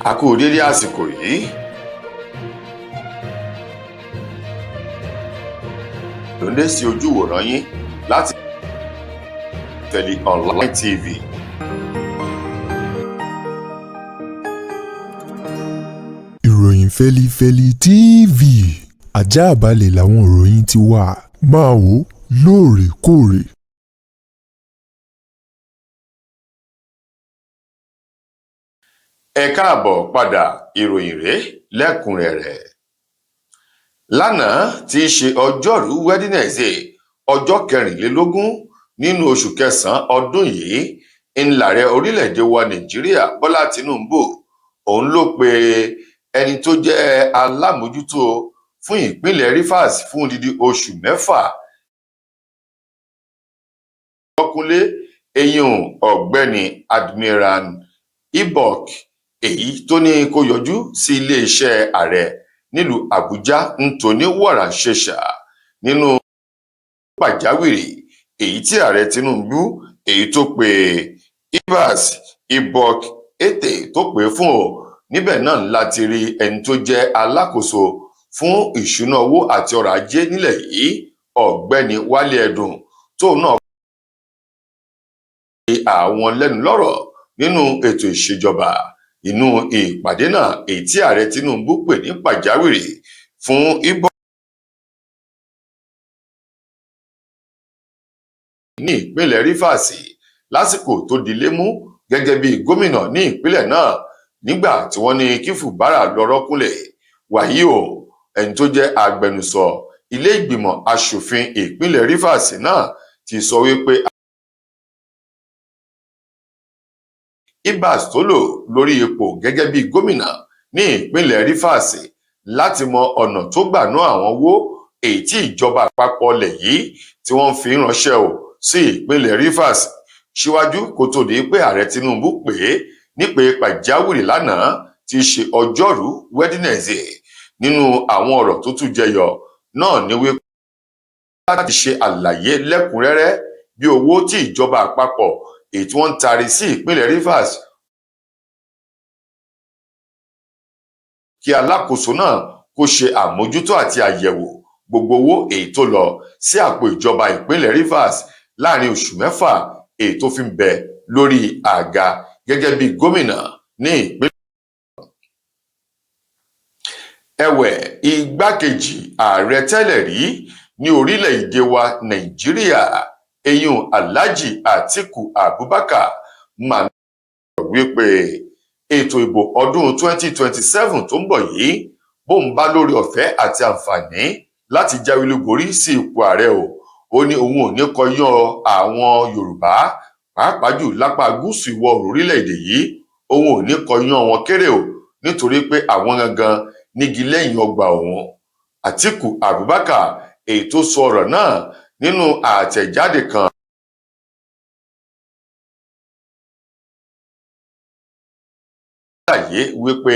A kú dédé àsìkò yìí. Ló ń dé sí ojú ìwòran yín láti Fẹlí Online TV. Ìròyìn Fẹlifẹli TV ajáàbalẹ̀ làwọn ìròyìn ti wà, máa wò ó lóòrèkóòrè. Ẹ káàbọ̀ padà, ìròyìn rèé lẹ́kùnrẹ́rẹ́. Lánàá tí í ṣe ọjọ́rùú Wẹ́dínẹ̀sì, ọjọ́ 24 nínú oṣù kẹsàn-án ọdún yìí, ńláàrẹ orílẹ̀-èdè wa Nàìjíríà Bọ́lá Tinubu òun ló pe ẹni tó jẹ́ alámòójútó fún ìpínlẹ̀ Rivers fún odidi oṣù 6 lọ́kúnlé eyín ọ̀gbẹ́ni Admiral Ibok, èyí tó ní kó yọjú sí iléeṣẹ́ ààrẹ nílùú Àbújá ntòní wàràǹṣeṣà nínú pàjáwìrì èyí tí ààrẹ Tinubu èyí tó pe Ibas Ibok Ete tó pè fún ọ. Níbẹ̀ náà láti rí ẹni tó jẹ́ alákòóso fún ìṣúná owó àti ọrọ̀ ajé nílẹ̀ yìí, ọ̀gbẹ́ni Wálé Ẹdùn, tóun náà àwọn lẹ́nu lọ́rọ̀ nínú ètò ìṣèjọba. Inú ìpàdé náà èyí tí ààrẹ Tinubu pè ní pàjáwìrì fún Ibok ní ìpínlẹ̀ Rivers lásìkò tó dilé mú gẹ́gẹ́ bí gómìnà ní ìpínlẹ̀ náà nígbà tí wọ́n ní kí Fubara lọ́rọ́ kúnlẹ̀. Wàyí o, ẹni tó jẹ́ agbẹnusọ ilé ìgbìmọ̀ asòfin ìpínlẹ̀ Rivers náà ti sọ wípé Ibas tó lò lórí ipò gẹ́gẹ́ bí gómìnà ní ìpínlẹ̀ Rivers láti mọ ọ̀nà tó gbà ná àwọn owó èyí tí ìjọba àpapọ̀ ilẹ̀ yìí tí wọ́n fi ń ránṣẹ́ o sí ìpínlẹ̀ Rivers síwájú kó tó di pé ààrẹ Tinubu pè é nípe pàjáwìrì lánàá tí í ṣe ọjọ́rùú Wẹ́dínẹ̀sì. Nínú àwọn ọ̀rọ̀ tó tún jẹyọ náà ni wípé láti ṣe àlàyé lẹ́kùnrẹ́rẹ́ bí owó tí ìjọba àpapọ̀ èyí tí wọ́n ń taari sí ìpínlẹ̀ Rivers kí alákòóso náà kó ṣe àmójútó àti àyẹ̀wò gbogbo owó èyí tó lọ sí àpò ìjọba ìpínlẹ̀ Rivers láàrin oṣù 6 èyí tó fi ń bẹ lórí àga gẹ́gẹ́ bí gómìnà ní ìpínlẹ̀. Ẹ̀wẹ̀, igbákejì ààrẹ tẹ́lẹ̀ rí ní orílẹ̀-èdè wa Nàìjíríà, eyín Alhaji Atiku Abubakar máa ń wípé ètò ìbò ọdún 2027 tó ń bọ̀ yìí, bóun bá lórí ọ̀fẹ́ àti àǹfààní láti jáwé olúborí sí ipò ààrẹ o, ó ní òun ò ní kọyán àwọn Yorùbá, pàápàá jù lápá gúúsù ìwọ̀ oòrùn orílẹ̀-èdè yìí, òun ò ní kọyán wọn kéré o, nítorí pé àwọn gangan nígi lẹ́yìn ọgbà òun. Atiku Abubakar èyí tó sọ ọ̀rọ̀ náà nínú àtẹ̀jáde kan ṣàlàyé wípé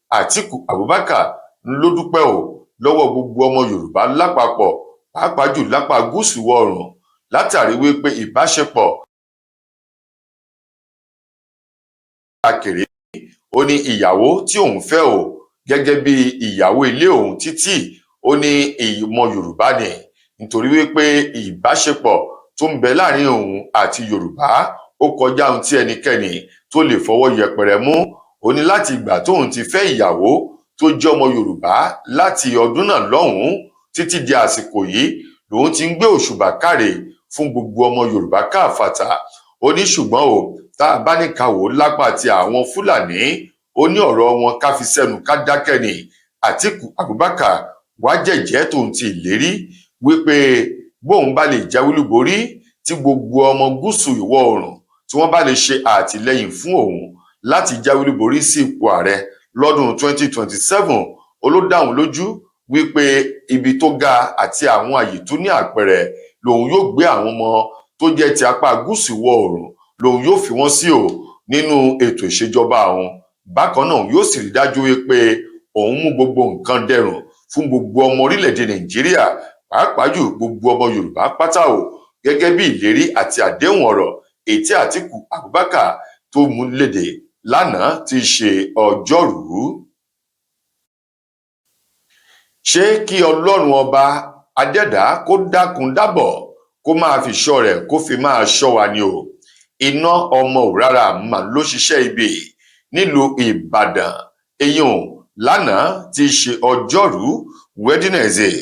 Atiku Abubakar ló dúpẹ́ o lọ́wọ́ gbogbo ọmọ Yorùbá lápapọ̀, pàápàá jù lápá gúúsù ìwọ̀ oòrùn, látàrí wípé ìbáṣepọ̀ akèrè. Ó ní ìyàwó tí òun fẹ́ o gẹ́gẹ́ bí ìyàwó ilé òun títí, ó ní ìmọ̀ Yorùbá ni, nítorí wípé ìbáṣepọ̀ tó ń bẹ láàrin òun àti Yorùbá ó kọjá ohun tí ẹnikẹ́ni tó lè fọwọ́ yẹpẹrẹ mú. Ó ní láti ìgbà tóun ti fẹ́ ìyàwó tó jẹ́ ọmọ Yorùbá láti ọdún náà lọ́hùn-ún títí di àsìkò yìí lòun ti ń gbé òṣùbà káre fún gbogbo ọmọ Yorùbá káàfàtà. Ó ní ṣùgbọ́n o, tá a bá ní ká wò lápá ti àwọn Fúlàní, ó ní ọ̀rọ̀ wọn ká fi sẹ́nu ká dákẹ́ ni. Atiku Abubakar wá jẹ́jẹ́ tóun ti ìlérí wípé bóun bá lè jáwé olúborí tí gbogbo ọmọ gúúsù ìwọ̀ oòrùn tí wọ́n bá lè ṣe àtìlẹ́yìn fún òun láti jáwé olúborí sí ipò ààrẹ lọ́dún 2027, ó ló dá òun lójú wípé ibi tó ga àti àwọn àyè tó ní àpẹẹrẹ lòun yóò gbé àwọn ọmọ tó jẹ́ ti apá gúúsù ìwọ̀ oòrùn, lòun yóò fi wọ́n sí o nínú ètò ìṣèjọba òun. Bákan náà yóò sì rí dájú wípé òun mú gbogbo nǹkan dẹrùn fún gbogbo ọmọ orílẹ̀-èdè Nàìjíríà, pàápàá jù gbogbo ọmọ Yorùbá pátá o, gẹ́gẹ́ bí ìlérí àti àdéhùn ọ̀rọ̀ èyí tí Atiku Abubakar tó mú léde Lánàá tí í ṣe Ọjọ́rùú. Ṣé kí Ọlọ́run ọba adẹ́dàá kó dákun dábọ̀, kó máa fi ṣọ́ rẹ̀, kó fi máa ṣọ́ wa ni o. Iná ọmọ òrárá mà ló ṣiṣẹ́ ibi nílùú Ìbàdàn eyín lánàá tí í ṣe Ọjọ́rùú Wednesday.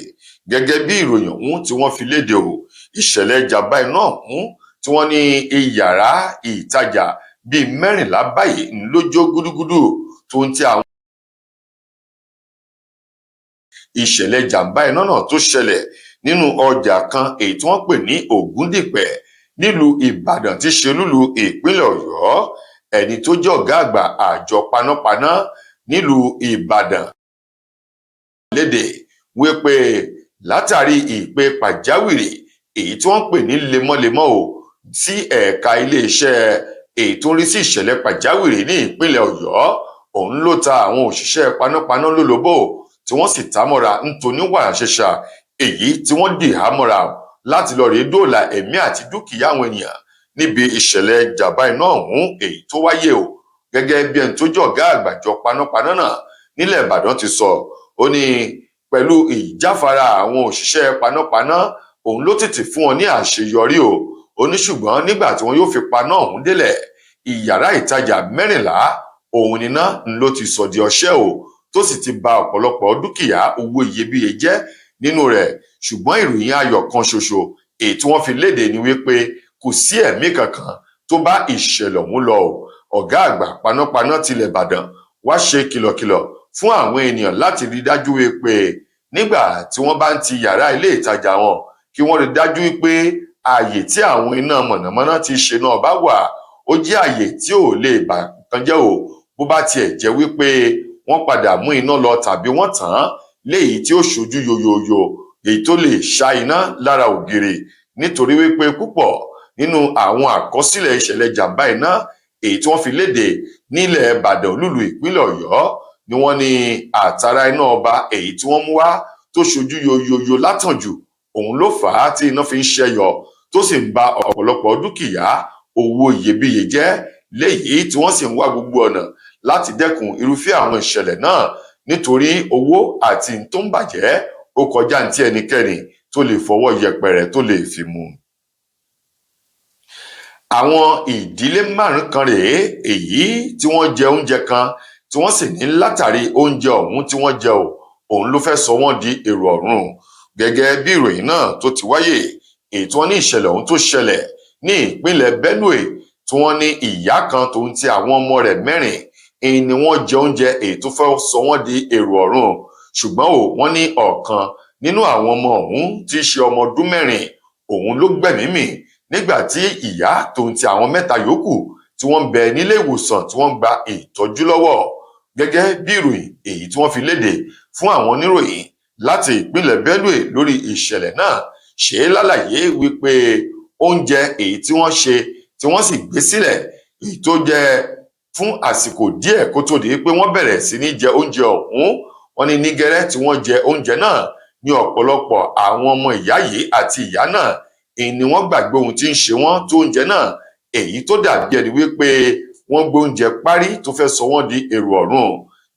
Gẹ́gẹ́ bí ìròyìn ọ̀hún tí wọ́n fi léde o, ìṣẹ̀lẹ̀ ìjàmbá iná ọ̀hún tí wọ́n ní iyàrá ìtajà bíi 14 báyìí ló jó gúdúgúdú tó ń ti àwọn. Ìṣẹ̀lẹ̀ ìjàmbá iná náà tó ṣẹlẹ̀ nínú ọjà kan èyí tí wọ́n pè ní Ògúndìpẹ̀ nílùú Ìbàdàn tí ṣe lúlu ìpínlẹ̀ Ọ̀yọ́. Ẹni tó jẹ́ ọ̀gá àgbà àjọ panápaná nílùú Ìbàdàn léde wípé látàrí ìpè pàjáwìrì èyí tí wọ́n pè ní lemọ́lemọ́ o sí ẹ̀ka iléeṣẹ́ èyí tó ń rí sí ìṣẹ̀lẹ̀ pàjáwìrì ní ìpínlẹ̀ Ọ̀yọ́, òun ló ta àwọn òṣìṣẹ́ panápaná lólobó tí wọ́n sì ta mọ́ra nítorí wàràǹṣeṣà èyí tí wọ́n dì há mọ́ra láti lọ rèé dóòlà ẹ̀mí àti dúkìá àwọn ènìyàn níbi ìṣẹ̀lẹ̀ jàmbá iná ọ̀hún èyí tó wáyé o. Gẹ́gẹ́ bí ẹni tó jẹ́ ọ̀gá àgbàjọ panápaná náà nílẹ̀ Ìbàdàn ti sọ, ó ní pẹ̀lú ìjáfara àwọn òṣìṣẹ́ panápaná òun ló tètè fún wọn ní àṣeyọrí o. Ó ní ṣùgbọ́n nígbà tí wọn yóò fi paná ọ̀hún délẹ̀, ìyàrá ìtajà 14 òun níná ló ti sọ di ọṣẹ́ o, tó sì ti ba ọ̀pọ̀lọpọ̀ dúkìá owó iyebíye jẹ́ nínú rẹ̀. Ṣùgbọ́n ìròyìn ayọ̀ kan ṣoṣo èyí tí wọ́n fi léde ni wípé kò sí ẹ̀mí kankan tó bá ìṣẹ̀lẹ̀ ọ̀hún lọ o. Ọ̀gá àgbà panápaná tilẹ̀ Ìbàdàn wá ṣe kìlọ̀kìlọ̀ fún àwọn ènìyàn láti rí dájú wípé nígbà tí wọ́n bá ń ti yàrá ilé ìtajà wọn, kí wọ́n rí dájú wípé ààyè tí àwọn iná mọ̀nàmọ́ná ti ṣe náà bá wà, ó jẹ́ ààyè tí ò lè bà nǹkan jẹ́ o, bó bá tiẹ̀ jẹ́ wípé wọ́n padà mú iná lọ tàbí wọ́n tàn án léyìí tí ó ṣojú yoyoyo èyí tó lè ṣá iná lára ògiri. Nítorí wípé púpọ̀ nínú àwọn àkọsílẹ̀ ìṣẹ̀lẹ̀ jàmbá iná èyí tí wọ́n fi léde nílẹ̀ Ìbàdàn lùlù ìpínlẹ̀ Ọ̀yọ́ ni wọ́n ní àtàrà iná ọba èyí tí wọ́n mú wá tó ṣojú yoyoyo látànjù òun ló fà á tí iná fi ń ṣẹyọ tó sì ń ba ọ̀pọ̀lọpọ̀ dúkìá owó iyebíye jẹ́, léyìí tí wọ́n sì ń wá gbogbo ọ̀nà láti dẹ́kun irúfẹ́ àwọn ìṣẹ̀lẹ̀ náà, nítorí owó àti tó ń bàjẹ́ ó kọjá ní tí ẹnikẹ́ni tó lè fọwọ́ yẹpẹrẹ tó lè fi mú. Àwọn ìdílé 5 kan rèé èyí tí wọ́n jẹ oúnjẹ kan tí wọ́n sì ní látàrí oúnjẹ ọ̀hún tí wọ́n jẹ òun ló fẹ́ sọ wọ́n di èrò ọ̀run. Gẹ́gẹ́ bí ìròyìn náà tó ti wáyé, èyí tí wọ́n ní ìṣẹ̀lẹ̀ ọ̀hún tó ṣẹlẹ̀ ní ìpínlẹ̀ Benue tí wọ́n ní ìyá kan tó ń ti àwọn ọmọ rẹ̀ 4 ni wọ́n jẹ oúnjẹ èyí tó fẹ́ sọ wọ́n di èrò ọ̀run. Ṣùgbọ́n o wọ́n ní ọ̀kan nínú àwọn ọmọ ọ̀hún tí í ṣe ọmọ ọdún 4 òun ló gbẹ̀mí mì nígbà tí ìyá tó ń ti àwọn 3 yòókù tí wọ́n ń bẹ nílé ìwòsàn tí wọ́n ń gba ìtọ́jú lọ́wọ́. Gẹ́gẹ́ bí ìròyìn èyí tí wọ́n fi léde fún àwọn oníròyìn láti ìpínlẹ̀ Benue lórí ìṣẹ̀lẹ̀ náà ṣe é lálàyé wípé oúnjẹ èyí tí wọ́n ṣe tí wọ́n sì gbé sílẹ̀ èyí tó jẹ́ fún àsìkò díẹ̀ kó tó di pé wọ́n bẹ̀rẹ̀ sí ní jẹ oúnjẹ ọ̀hún, wọ́n ní nígẹrẹ tí wọ́n jẹ oúnjẹ náà ní ọ̀pọ̀lọpọ̀ àwọn ọmọ ìyá yìí àti ìyá náà ni wọ́n gbàgbé ohun tí ń ṣe wọ́n tó oúnjẹ náà èyí tó dàbí ẹni wípé wọ́n gbé oúnjẹ parí tó fẹ́ sọ wọ́n di èrò ọ̀run.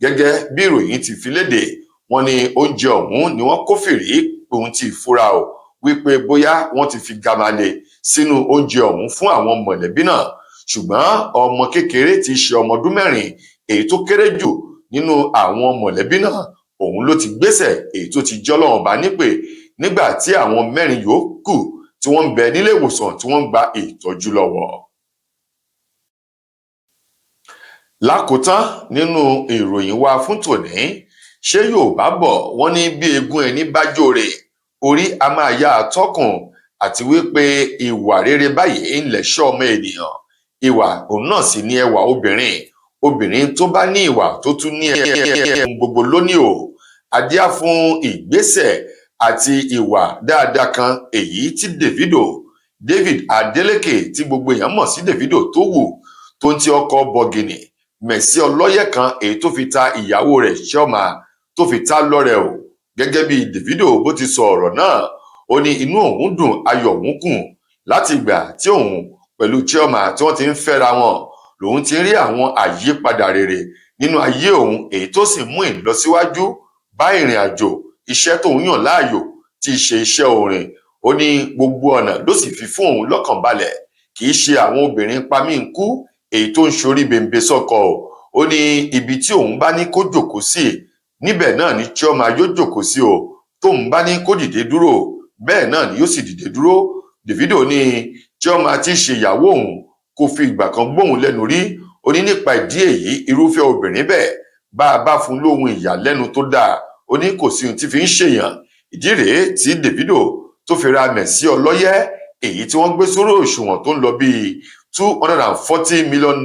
Gẹ́gẹ́ bí ìròyìn ti fi léde, wọ́n ní oúnjẹ ọ̀hún ni wọ́n kófìrí ohun tí ìfura o wípé bóyá wọ́n ti fi gamale sínú oúnjẹ ọ̀hún fún àwọn mọ̀lẹ́bí náà. Ṣùgbọ́n ọmọ kékeré tí í ṣe ọmọ ọdún 4 èyí tó kéré jù nínú àwọn mọ̀lẹ́bí náà òun ló ti gbéṣẹ̀ èyí tó ti jọ́lọ́run bá nípè nígbà tí àwọn 4 yòókù tí wọ́n ń bẹ nílé ìwòsàn tí wọ́n ń gba ìtọ́jú lọ́wọ́. Lákòótán nínú ìròyìn wa fún tòní, ṣé Yorùbá bọ̀ wọ́n ní bí eégún ẹni bá jóore orí a máa yá àtọkùn, àti wípé ìwà rere báyìí ń lẹ̀ṣọ́ ọmọ ènìyàn, ìwà òun náà sì ní ẹwà obìnrin. Obìnrin tó bá ní ìwà tó tún ní ẹ̀hún gbogbo lónìí o. Adíá fún ìgbésẹ̀ àti ìwà dáadáa kan èyí tí David Adeleke tí gbogbo èèyàn mọ̀ sí Davido tó wù tó ń ti ọkọ̀ bọ̀gìnì Mẹ̀sí ọlọ́yẹ̀ kan èyí tó fi ta ìyàwó rẹ̀ Chioma tó fi ta lọ́rẹ o. Gẹ́gẹ́ bí Davido bó ti sọ ọ̀rọ̀ náà, ó ní inú òun dùn ayọ̀ òun kùn láti ìgbà tí òun pẹ̀lú Chioma tí wọ́n ti ń fẹ́ra wọn. Lòun ti rí àwọn àyípadà rere nínú ayé òun, èyí tó sì mú ìlọsíwájú bá ìrìn àjò iṣẹ́ tóun yàn láàyò, tí í ṣe iṣẹ́ orin. Ó ní gbogbo ọ̀nà ló sì fi fún òun lọ́kàn balẹ̀, kì í ṣe àwọn obìnrin pamínkù èyí tó ń ṣorí bèǹbè sọ́kọ o. Ó ní ibi tí òun bá ní kó jókòó sí, níbẹ̀ náà ni Chioma yóò jókòó sí o. Tóun bá ní kó dìde dúró, bẹ́ẹ̀ náà ni yóò sì dìde dúró. Davido ní Chioma tí í ṣe ìyàwó òun kò fi ìgbà kan gbóhùn lẹ́nu rí. Ó ní nípa ìdí èyí, irúfẹ́ obìnrin bẹ́ẹ̀, bá a bá fún lóhun ìyàlẹ́nu tó dáa, ó ní kò sí ohun tí fi ń ṣèyàn. Ìdí rèé tí Davido tó fi ra Mercy ọlọ́yẹ́, èyí tí wọ́n gbé sórí òṣùwọ̀n tó ń lọ bíi ₦240 million,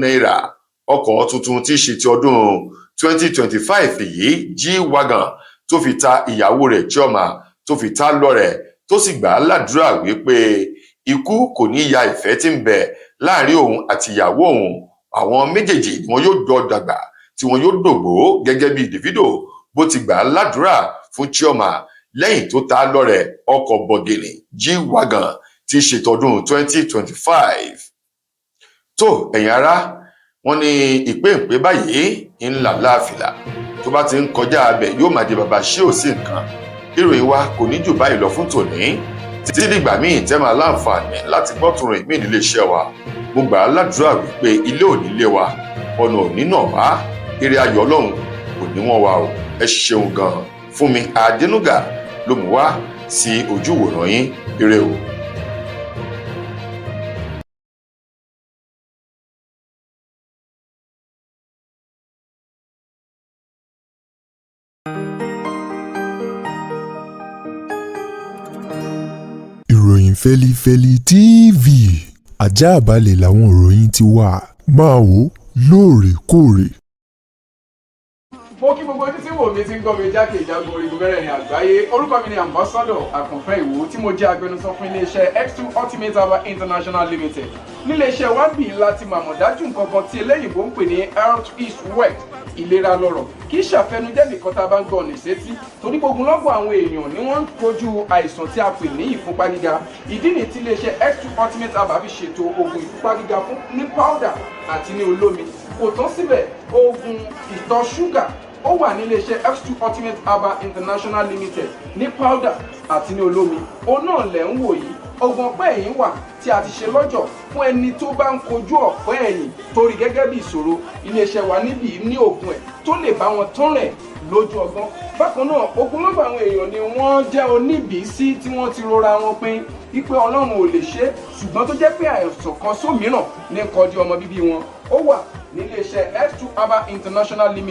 ọkọ̀ tuntun tí í ṣe ti ọdún 2025 yìí, G-Wagon, tó fi ta ìyàwó rẹ̀ Chioma, tó fi ta lọ́rẹ, tó sì gbà á ládùúrà wípé ikú kò ní ya ìfẹ́ tí ń bẹ láàrin òun àti ìyàwó òun. Àwọn méjèèjì ni wọn yóò jọ dàgbà tí wọn yóò dògbó, gẹ́gẹ́ bí Davido bó ti gbà á ládùúrà fún Chioma lẹ́yìn tó ta á lọ́rẹ ọkọ̀ bọ̀gìnì G-Wagon tí í ṣe tọdún 2025. Tó ẹ̀yin ará, wọ́n ní ìpéǹpé báyìí ńlá láàfìlà tó bá ti ń kọjá abẹ yóò máa di bàbá ṣé ò sí nǹkan. Ìròyìn wa kò ní jù báyìí lọ fún tòní, títí dìgbà míì tẹ́ máa láǹfààní láti gbọ́ tòrò ìmíì nílé iṣẹ́ wa. Mo gbà á ládùúrà wípé ilé ò ní lé wa, ọ̀nà ò ní nà wá, ire ayọ̀ Ọlọ́run kò ní wọ́n wa o. Ẹ ṣeun gan-an. Fún mi Adénúgà ló mú wá sí ojú ìwòran yín. Ire o. Ìròyìn Fẹ́lifẹ́li TV, àjààbálẹ̀ làwọn ìròyìn ti wà. Máa wò lóòrèkóòrè. Mo kí gbogbo ojú tí wò mí, tí ń gbọ́ mi jákèjádò orígun mẹ́rẹ̀ẹ̀rin àgbáyé. Orúkọ mi ni Ambassador Àkànfẹ́ Ìwò, tí mo jẹ́ agbẹnusọ fún iléeṣẹ́ X2 Ultimate Herbal International Limited. Níléeṣẹ́ wa bí láti màmọ̀dájú nǹkan kan tí eléyìnbó ń pè ní health is wealth, ìlera lọ́rọ̀. Kì í ṣàfẹnujẹ́ nìkan tá a bá ń gbọ́ ọ̀nà ìsétí, torí gbogbo lọ́gbọ̀n àwọn èèyàn ni wọ́n ń kojú àìsàn tí a pè ní ìfúnpá gíga. Ìdí nìyí tí iléeṣẹ́ X2 Ultimate Herbal fi ṣètò oògùn ìfúnpá gíga fún ní powder àti ní olómi. Kò tán síbẹ̀, oògùn ìtọ̀ ṣúgà ó wà ní iléeṣẹ́ X2 Ultimate Herbal International Limited ní powder àti ní olómi. Òun náà lẹ̀ ń wò yìí. Oògùn ọ̀pẹ́ ẹ̀yìn wà tí a ti ṣe lọ́jọ̀ fún ẹni tó bá ń kojú ọ̀pẹ́ ẹ̀yìn torí gẹ́gẹ́ bí ìṣòro. Iléeṣẹ́ wa níbí ní oògùn ẹ̀ tó lè bá wọn tán rẹ̀ lójú ọgbọ́n. Bákan náà, ogunlọ́gọ̀ àwọn èèyàn ni wọ́n jẹ́ oníbìísí tí wọ́n ti rora wọn pin wípé Ọlọ́run ò lè ṣe é, ṣùgbọ́n tó jẹ́ pé àìsàn kan sómìíràn ní kọjú ọmọ bíbí wọn. Ó wà níléeṣẹ́ X2 Herbal International Limited.